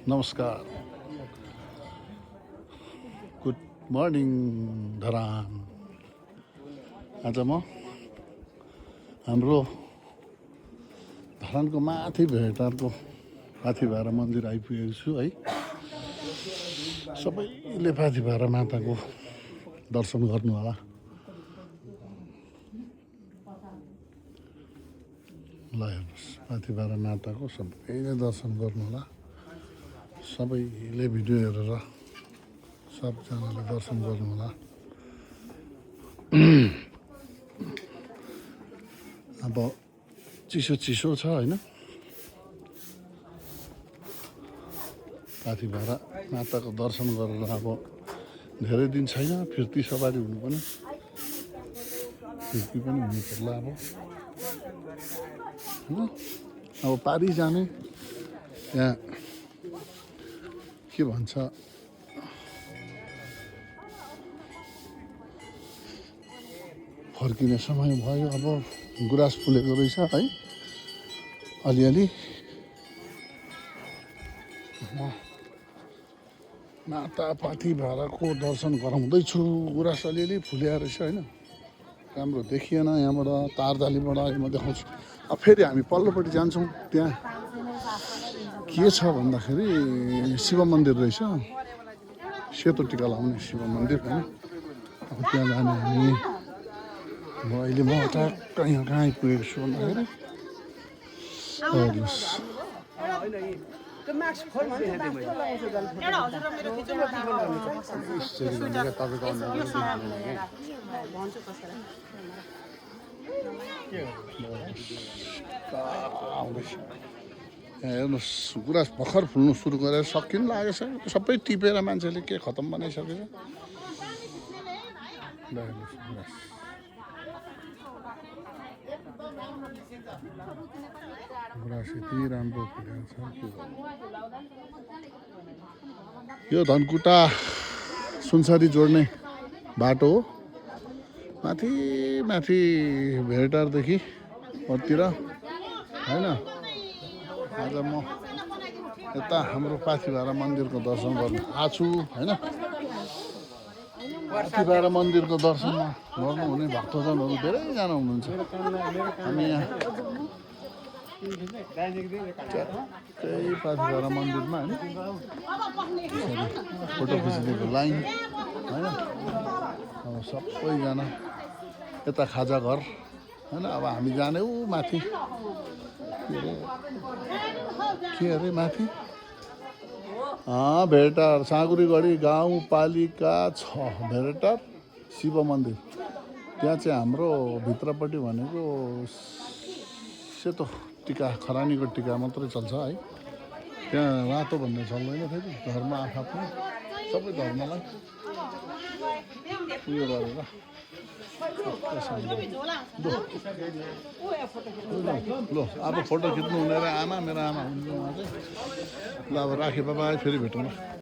नमस्कार, good morning Dharan. आज म हाम्रो धरानको माथि भेटारको पाथी भारा मन्दिर आइपुगेको छु है। सबैले पाथी भारा माताको दर्शन गर्नु होला। ल हेर्नुहोस्, पाथी भारा माताको सबैले दर्शन गर्नु होला। सबैले भिडियो हेरेर सबजनाले दर्शन गर्नु होला। अब चिसो चिसो छ होइन। पाथी भारा माताको दर्शन गरेर अब धेरै दिन छैन, फिर्ती सवारी हुनु पनि हुनु पर्ला अब होइन। अब पारी जाने यहाँ के भन्छ फर्किने समय भयो। अब गुराँस फुलेको रहेछ है अलिअलि। माता पाथी भाराको दर्शन गराउँदैछु। गुराँस अलिअलि फुल्या रहेछ होइन, राम्रो देखिएन यहाँबाट तारजालीबाट। म देखाउँछु। अब फेरि हामी पल्लोपट्टि जान्छौँ। त्यहाँ के छ भन्दाखेरि शिव मन्दिर रहेछ, सेतो टिका लाउने शिव मन्दिर होइन। अब त्यहाँ जाने हामी। अहिले म ठ्याक्क यहाँ कहाँ आइपुगेको छु भन्दाखेरि हेर्नुहोस्, हेर्नुहोस् गुराँस भर्खर फुल्नु सुरु गरेर सकिन लागेछ। सबै टिपेर मान्छेले के खतम बनाइसकेछ। गुराँस यति राम्रो फुलेको छ। यो धनकुटा सुनसरी जोड्ने बाटो हो। माथि माथि भेटारदेखि अतिर होइन। आज म यता हाम्रो पाथी भारा मन्दिरको दर्शन गर्नु आएको छु होइन। पाथी भारा मन्दिरको दर्शन गर्नुहुने भक्तजनहरू धेरैजना हुनुहुन्छ। हामी यहाँ त्यही पाथी भारा मन्दिरमा होइन फोटो खिचिदिएको लाइन होइन। अब सबैजना यता खाजा घर होइन। अब हामी जाने ऊ माथि के अरे माथि भेटार साँगुरीगढी गाउँपालिका 6 भेटार शिव मन्दिर। त्यहाँ चाहिँ हाम्रो भित्रपट्टि भनेको सेतो टिका खरानीको टिका मात्रै चल्छ है। त्यहाँ रातो भन्ने चल्दैन। फेरि धर्म आफआफ्नो सबै धर्मलाई उयो गरेर ल अब फोटो खिच्नु हुने र आमा, मेरो आमा हुनुहुन्छ उहाँ चाहिँ। ल अब राखेँ, बाबा फेरि भेटौँ।